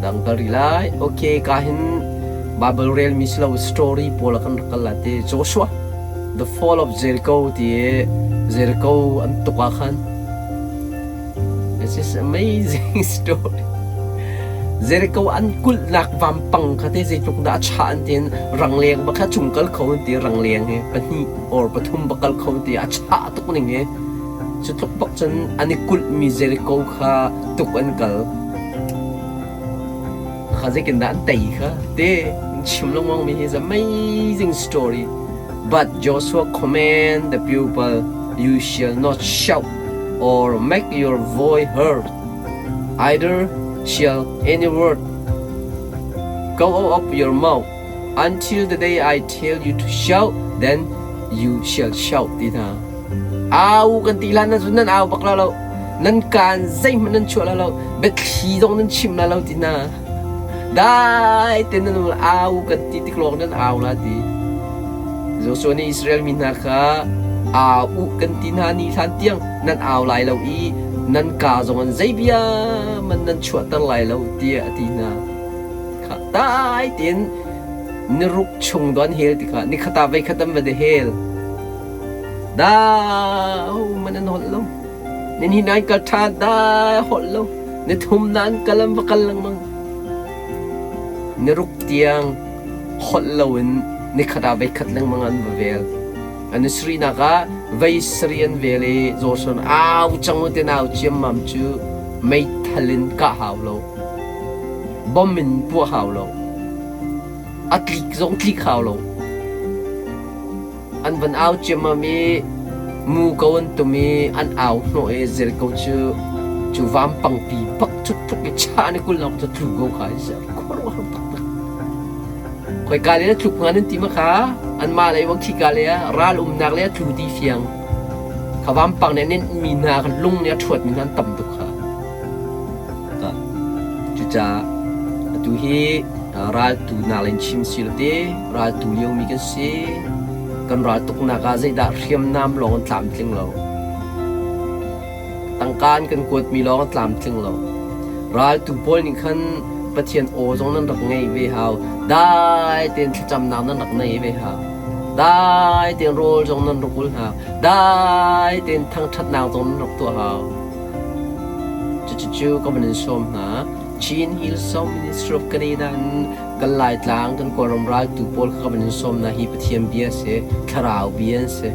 Dang kal rih lai. Okay, ka hin Bible rel mi si lo story pawl ah kan rak kal la te. Joshua, the fall of Jericho ti Jericho an tuk ah khan. This is amazing story. Jericho an kulhnak vampang kha te zeitluk dah a chah an tiin rangleng ba kha cung kal kho an ti rangleng he pahnih or pathum ba kal kho an ti a chah tuk ning he cu tluk bak cun an i kulhmi Jericho kha tuk an kal. Kha zeitin dah an tei kha te in chim lengmang mi hi is amazing story. But Joshua command the people, you shall not shout or make your voice heard. Either shall any word go out of your mouth until the day I tell you to shout, then you shall shout ti hna. Au kan ti hlan na cun nan au bak la lo. Nan kaan zeihmanh nan chuah la lo. Biathli zong nan chim la lo ti hna. Dai te nan au kan ti tik lawng nan au la ti. Joshua nih Israel mi hna kha au u kan ti hna ni hlan tiang nan au lai lo i nan kaa zong an zei bia man nan chuahter lai lo tiah a ti hna. Kha dai tein niruk chung don hel ti kha nikhat ah voikhat an va de hel. Dau man an holh lo. Nan hi nan kal ṭhan dai holh lo. Ni thum nan kal an va kal lengmang. Niruk tiang holh loin nikhat ah voikhat lengmang an va vel. An i sarihnak ah vei sarih an vel i Joshua au cang u ti nau ciammam cu meithal in kah hau lo. Bom in puah hau lo. A tlik zong tlik hau lo. An van au ciammam i muko an tum i an au hnawh i Jericho cu cu vampangpi bak cu tluk i chah ni 20 lawng cu tlu ko kha an si. Khuaruahhar taktak. Khoika le na tluk hnga nan ti ma kha? Anmah lei wa khika le ah ral umnak le a tlu ti fiang. Kha vampang nih a nenhmi hna kha lung nih a ṭhuatmi hna an tam tuk kha. Cucaah atu hi raltu nak in chim si lo te raltu liomi kan si. Kan raltuknak ah zeidah hriamnam lawng an tlamtling lo. Tangka an kan kuatmi lawng a tlamtling lo. Raltu pawl nih khan Pathian aw zong nan rak ngei ve hau. Dai tein thlacamnak nan rak nei ve hau. Dai tein rawl zong nan rak ul hau. Dai tein thangṭhatnak zong nan rak tuah hau. Cucu ka van in sawm hna. Chin Hillsong Ministry of Canada in kan Laitlang kan Kawlram raltu pawl kha ka van in sawm hna hi Pathian bia a si, thlarau bia an si.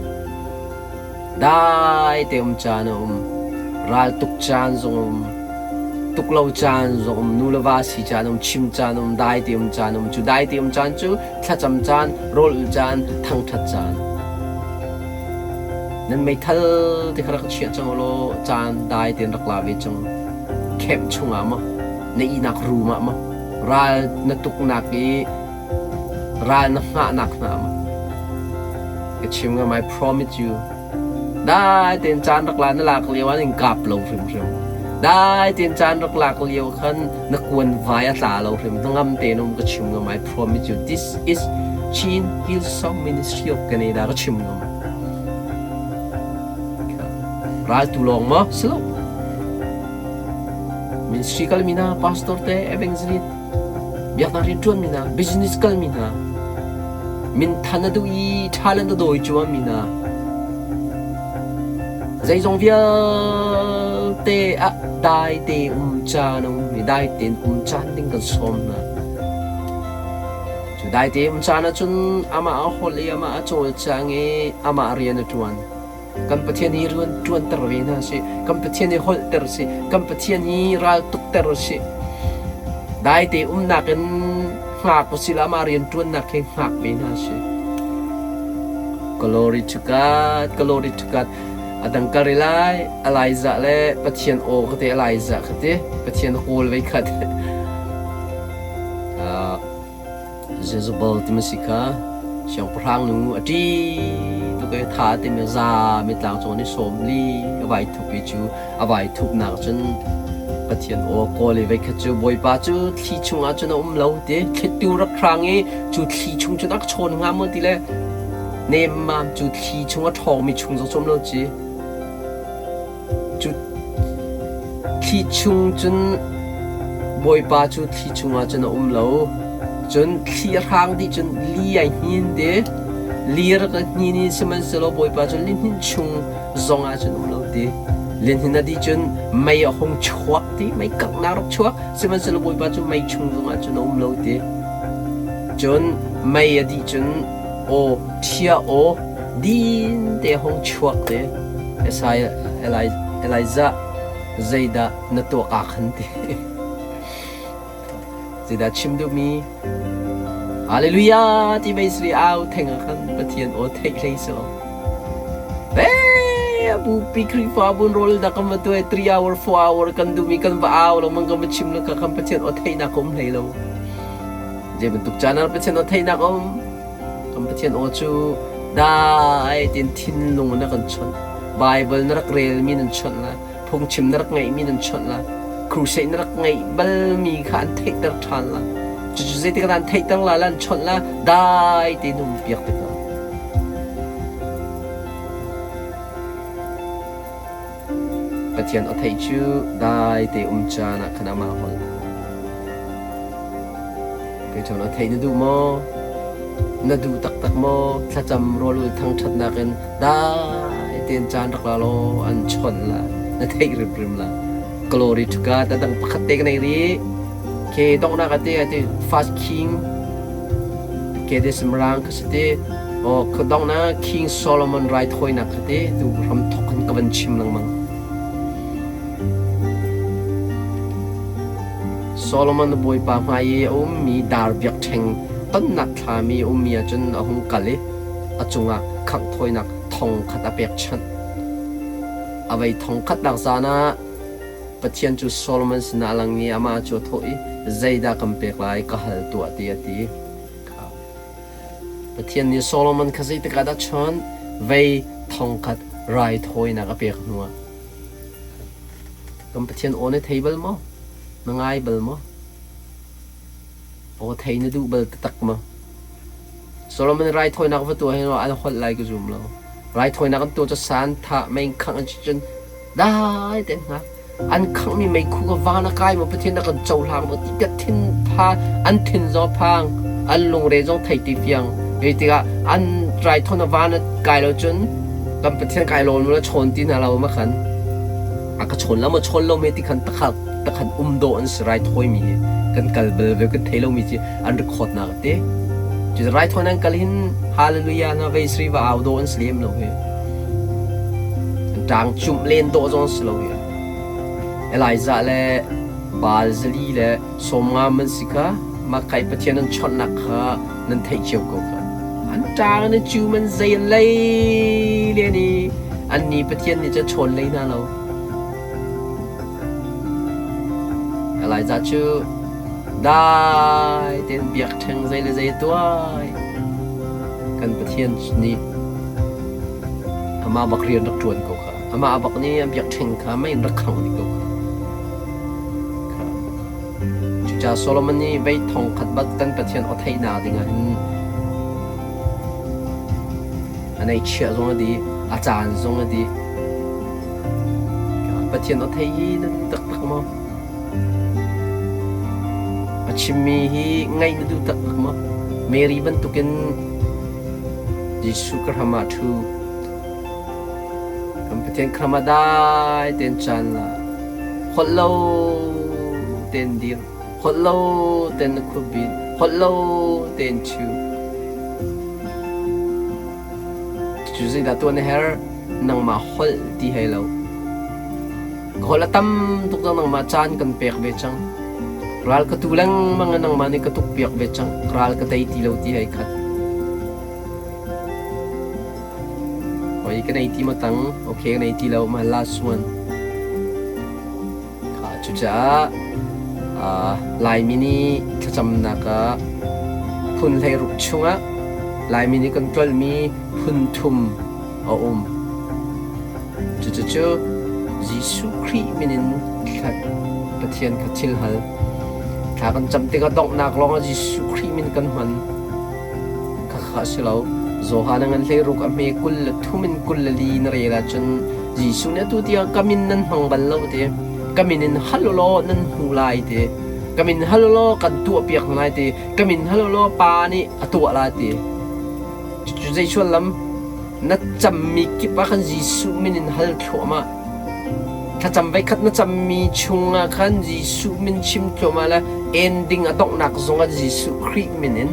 Dai te um caan a um, ral tuk caan zong a um, tuk lo caan zong um, nu le va si caan um, chim caan um, dai te um caan um. Cu dai te um caan cu thlacam caan, rawl ul caan, thangṭhat caan. Nan meithal te kha rak chiah cang ulaw caan dai tein rak la ve cang. Camp chungah maw, na ihnak room ah maw, ral na tuknak i ral na hngahnak hna maw. Ka chim ngam, I promise you. Dai tein caan rak la na lak lio ah in kap lo hrimhrim. Dai tein caan rak lak lio khan na kuan vai a tla lo hrim. Hnangam tein um ka chim ngam, I promise you. This is Chin Hillsong Ministry of Canada ka chim ngam. Raltu lawng maw? Si lo. Ministry kalmi hna, pastor te, evangelist, biaknak rianṭuanmi hna, business kalmi hna, minthan a duh i talent a dawi cuami hna, zeizong vialte ah dai te um caan a um i dai tein um caan ding kan sawm hna. Cu dai te um caan ahcun amah a holh i amah a cawlcang i amah rian a ṭuan. Kan Pathian hi rian ṭuanter ve hna sih. Kan Pathian hi holhter sih. Kan Pathian hi ral tukter sih. Dai te umnak in hngak usih law amah rian ṭuannak hi hngak ve hna sih. Glory to God, glory to God. A dang kal rih lai, Elijah le Pathian aw ka te Elijah ka ti. Pathian kawl vei khat. Jezebel timi si kha siangpahrang nu a ṭi tuk i tha timi za mitlang cung ni 40 a vai thup i cu a vai thupnak cun Pathian aw kawl i voikhat cu Bawipa cu thli chungah cun a um lo ti thlitu rak hrang i cu thli chung cun a ka chawn hnga maw ti le nemmam cu thli chung a ṭhawngmi chung zong cu um lo ci Cu thli chung cun Bawipa cu thli chungah cun a um lo. Cun thli a hrang dih cun li ai hnin te. Li rak a hnin i sihmanhsehlaw Bawipa cu lihnin chung zongah cun um lo ti. Lihnin a dih cun mei a hung chuak ti, mei kanghnak rak chuak, sihmanhsehlaw Bawipa cu mei chung zongah cun a um lo ti. Cun mei a dih cun aw ṭhia aw din te hung chuak te. Isaiah Elijah zeidah na tuah ka khan ti. Zeidah chim duhmi? Hallelujah ti mei sri au theng ah khan Pathian aw theih hlei si lo. Eh, bupi Khrihfabu rawl dah kan va tuai 3 hour 4 hour kan duhmi kan va au lo mang kan va chim lo ka kan Pathian aw theihnak um hlei lo. Zei bantuk caan ah Pathian aw theihnak um? Kan Pathian aw cu dai tin thinlung na kan chawnh. Bible na rak relmi nan chawnh la. Phungchim na rak ngeihmi nan chawnh la. Crusade na rak ngeih balmi kha an theihter ṭhan la. Cucu zeitik ah an theihter la, la an chawnh la, dai tein um piak te ko. Pathian a theih cu dai te um caan ah khan amah holh. Kei cun a theih na duh maw? Na duh taktak maw? Thlacam rawlul thangṭhatnak in dai tein caan rak la law an chawnh la. Na theih rimrim la. Glory to God. A dang pakhat te ka nei rih. Ke donghnak ate ate First King ke de Simrang ka si te. O ka donghnak King Solomon raithawinak ka te tu ram thok kan ka van chim lengmang. Solomon bawipa hmai i a ummi dar biakṭheng tonnak thlam i a ummi ah cun a hung kal i a cungah khangh thawinak thong khat a pekchanh. A vei thong khatnak zan ah Pathian cu Solomon sinah a lang i amah cu a thawh i, Zeidah kan pek lai, ka hal tuah, tiah a ti. Pathian nih Solomon kha zeitik ah dah chawnh? Vei thong khat raithawinak a pek hnuah. Kan Pathian aw na thei bal maw? Na ngai bal maw? Aw thei na duh bal taktak maw? Solomon raithawinak va tuah hin an holh lai ka zum lo. Raithawinak an tuah cu san thah mei khangh an si cun dai tein hna. An khanghmi meikhu ka van a kai maw Pathian na kan cohlang maw ti ka thin pha an thin zaw phang an lungre zong thei ti fiang. Hei tikah an raithawn a van a kai lo cun kan Pathian kai lawn la chawn ti hna lo ma khan a ka chawn lo ma chawn lo me ti khan takhat takhan um dawh an si raithawi mi hi kan kal bal ve kan thei lo mi ci an record nak te cu raithawi nan kal hin hallelujah na vei sri va au dawh an si lem lo hi an tang chum len dawh zong si lo hi Elijah le Baal zali le sawmnga man si kha mah kai Pathian an chawnhnak kha nan theih cio ko kha. An ṭang in cu man zei an lei len i annih Pathian nih cun chawn lei hna lo. Elijah cu dai tein biakṭheng zei le zei a tuai. Kan Pathian nih amah bak rian rak ṭuan ko kha. Amah bak nih a biakṭheng kha mei in rak khangh dih ko kha. Cucaah Solomon nih vei thong khat bat kan Pathian aw theihnak dingah hin a neihchiah zong a dih, a caan zong a dih. Pathian aw thei hi na duh taktak maw? A chimmi hi ngaih na duh taktak maw? Mary bantukin Jesuh ka hram ah ṭhu. Kan Pathian hram ah dai tein caan la. Holh lo tein dir. Holh lo tein na khuapbin. Holh lo tein chu. Cucu zeidah tuah na herh? Nangmah holh ti hei lo. Ka holh a tam tuk cang nangmah caan kan pek ve cang. Ral ka tu lengmang i nangmah nih ka tuk piak ve cang. Ral ka tei ti lo ti hei khat. Oi ka nei ti maw tang? Okay ka nei ti lo ma last one. Kha cucaah Laimi nih thlacamnak ah phun 16 chungah Laimi nih kan ṭualmi phun thum a um. Cucucu Jesuh Khrih min in Pathian kha thil hal. Thla kan cam tikah donghnak lawngah Jesuh Khrih min kan hman. Khakha a si lo. Johan a ngan 16 a hme 23 in 24 na rel ahcun Jesuh nih atu tiang ka min nan hmang bal lo ti. Ka min in hal u law nan hmu lai ti. Ka min hal law kan tuah piak hna lai ti. Ka min hal law pa nih a tuah lai ti. Cucu zei sullam? Na cammi kip ah khan Jesuh min in hal thluahmah. Thlacam voikhat na cammi chungah khan Jesuh min chim thluahmah le ending a donghnak zongah Jesuh Khrih min in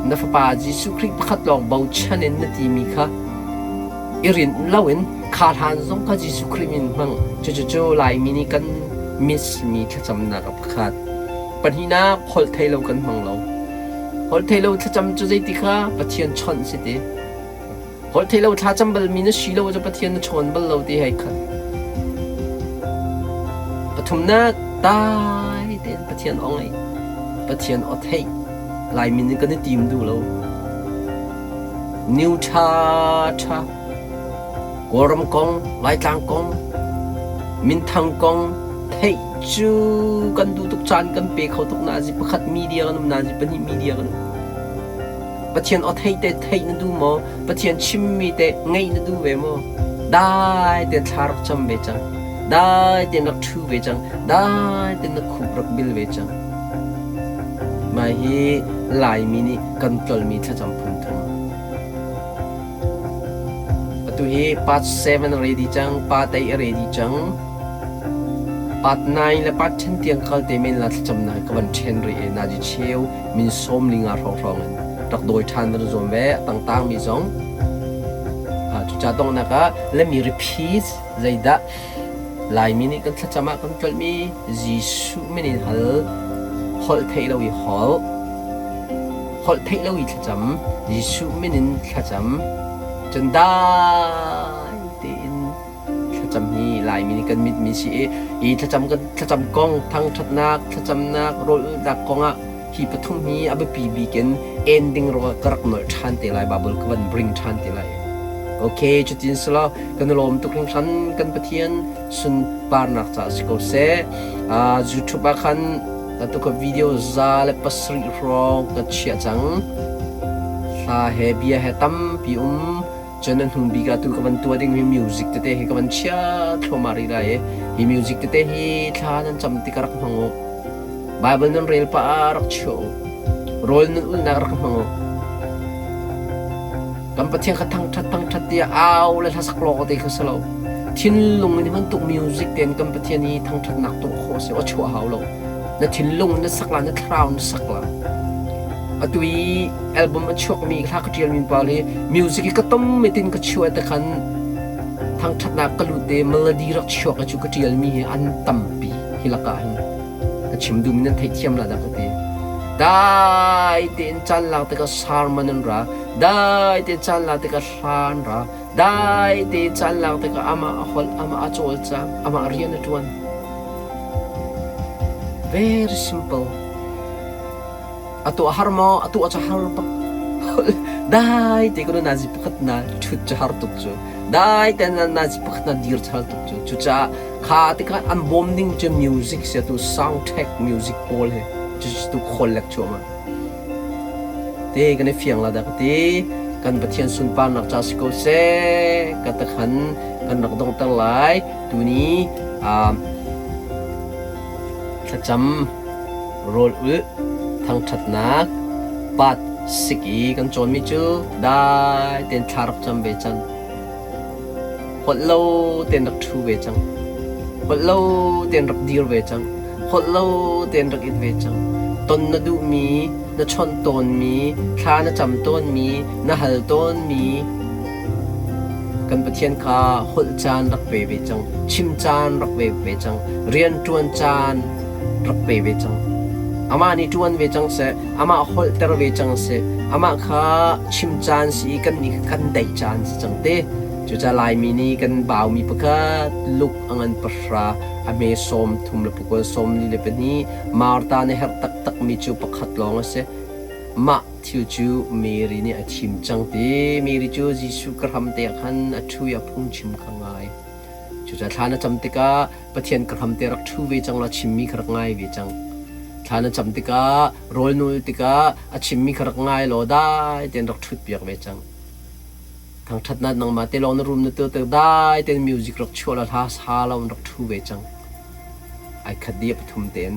na fapa Jesuh Khrih pakhat lawng bochan in na timi kha i rinh loin kha hlan zong kha Jesuh Khrih min hmang. Cucu Laimi nih kan miss mi thlacamnak a pakhat. Pahnihnak holh thei lo kan hmang lo. Holh thei lo thlacam cu zeiti kha Pathian chawnh si ti. Holh thei lo thlacam balmi na si lo cu Pathian na chawn bal lo ti hei khat. Pathumnak dai tein Pathian aw ngaih. Pathian aw theih. Laimi nih kan i tim duh lo. New ṭha ṭha Kawlram kong, Laitlang kong, minthang kong theih cu kan duh tuk caan kan pe kho tuk nazi pakhat media kan um nazi pahnih media kan um. Pathian aw theih te theih na duh maw? Pathian chimmi te ngaih na duh ve maw? Dai tein thla rak cam ve cang. Dai tein rak ṭhu ve cang. Dai tein na khup rak bil ve cang. Mah hi Laimi nih kan tlolmi thlacam phun thum. Atu hi part 7 a ready cang, part 8 a ready cang. Part 9 le part 10 tiang kal te men la thlacamnak ka van ṭhen rih i nazi cheu min sawm linga hrawnghrang in rak dawi ṭhan van zuam ve a tangtang mi zong. Cuca donghnak ah let me repeat zeidah Laimi nih kan thlacam ah kan tlolhmi Jesuh min in hal, holh theih lo i holh, holh theih lo i thlacam, Jesuh min in thlacam, cun dai tein thlacam hi Laimi nih kan mitmi si i hi thlacam kan thlacam kong thangṭhatnak, thlacamnak, rawlulhnak kong ah hi pathum hi a biapi bik in ending ruangah ka rak nolh ṭhan te lai Bible ka van bring ṭhan te lai. Okay, cutin selaw kan i lawm tuk hringhran kan Pathian sunparnak caah si ko seh. YouTube ah khan atu ka video 107 hrawng ka chiah cang. Hla he bia he tampi um. Cun a hnu bik ah tu ka van tuah ding hi music tete hi ka van chia thluahmah rih lai i hi music tete hi thla nan cam tik ah rak hmang u. Bible nan rel pah ah rak chiah u. Rawl nan ulhnak rak hmang u. Kan Pathian kha thangṭhat thangṭhat tiah au le hlasak lawng te kha si lo. Thinlung in bantuk music tein kan Pathian hi thangṭhatnak tuah khawh a si. Aw chuah hau lo. Na thinlung na sak la, na thlarau na sak la. Atu i album a chuakmi hla ka ṭialmi pa le music hi ka tom tin ka chuah te khan thangṭhatnak ka lut te melody rak chuak cu ka ṭialmi hi an tampi hi lakah hin ka chim duhmi nan theihthiam la dah ka ti. Dai tein caan lak tikah sermon an ra. Dai tein caan lak tikah hla an ra. Dai tein caan lak tikah amah a holh, amah a cawlcang, amah rian a ṭuan. Very simple. A tuah har maw? A tuah cu har bak. Dai te ko nazi pakhat na ṭhut cu har tuk cu. Dai te na nazi pakhat na dir cu har tuk cu. Cucaah kha tikhan an bawm ding cu music si tu soundtrack music pawl he cu tu khawl lek chuahmah. Te kan i fiang la dah ka ti. Kan Pathian sunparnak ca si ko seh. Ka takhan kan rak donghter lai. Tuni thlacam rawl ulh thangṭhatnak pat sik i kan cawnmi cu dai tein thla rak cam ve cang. Holh lo tein rak ṭhu ve cang. Holh lo tein rak dir ve cang. Holh lo tein rak it ve cang. Ton na duhmi, na chawnh tawnmi, thla na cam tawnmi, na hal tawnmi kan Pathian kha holh caan rak pe ve cang. Chim caan rak pe ve cang. Rian ṭuan caan rak pe ve cang. Amah nih ṭuan ve cang seh, amah holhter ve cang seh, amah kha chim caan si i kannih kha kan daih caan si cang te. Cucaah Laimi nih kan baumi pakhat luk a ngan pahra a hme sawm thum le pakua sawm li le pahnih Martha nih herh taktakmi cu pakhat lawng a si. Mah thil cu Mary nih a thim cang ti. Mary cu Jesuh ka hram te ah khan a ṭhu i a phungchim kha ngai. Cucaah thla na cam tikah Pathian ka hram te rak ṭhu ve cang law chimmi kha rak ngai ve cang. Thla na cam tikah, rawl nul tikah a chimmi kha rak ngai law dai tein rak ṭhut piak ve cang. Thangṭhatnak nangmah te lawng na rum na tuah tik dai tein music rak chuah law hla sa lo in rak ṭhu ve cang. Ai khat dih a pathum tein.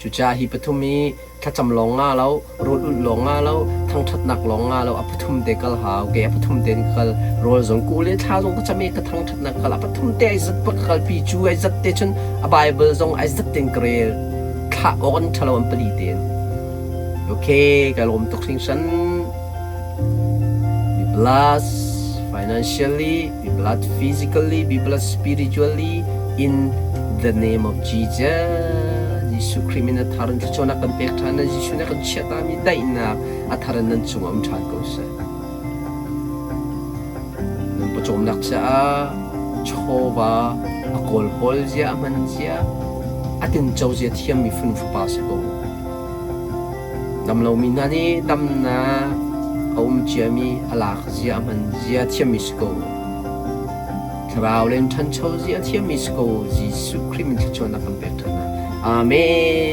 Cucaah hi pathum hi thlacam lawng nga lo, rawl ulh lawng nga lo, thangṭhatnak lawng nga lo, a pathum te kal hau. Kei a pathum te in ka kal. Rawl zong ku le thla zong ka cam i ka thangṭhatnak kal. A pathum te ai zat bak ka kalpi. Cu ai zat te cun a Bible zong ai zat tein ka rel. Thlah awk an ṭhalo an pali tein. Okay, ka lawm tuk hringhran. Be blessed financially, be blessed physically, be blessed spiritually in the name of Jesus. Jesuh Khrih min a thar in thluachuahnak kan pek ṭhan na Jesuh nih a kan chiahtami daihnak a thar in nan cungah um ṭhan ko seh. Nan pawcawmnak caah chawva a kawlhawl zia a hman zia a tinco zia thiammi phun fapa si ko. Damlomi hna nih damnak a um ciami a lak zia a hman zia thiammi si ko. Thlarau le ṭhancho zia thiammi si ko. Jesuh Khrih min thluachuahnak kan pek ṭhan hna. Amen.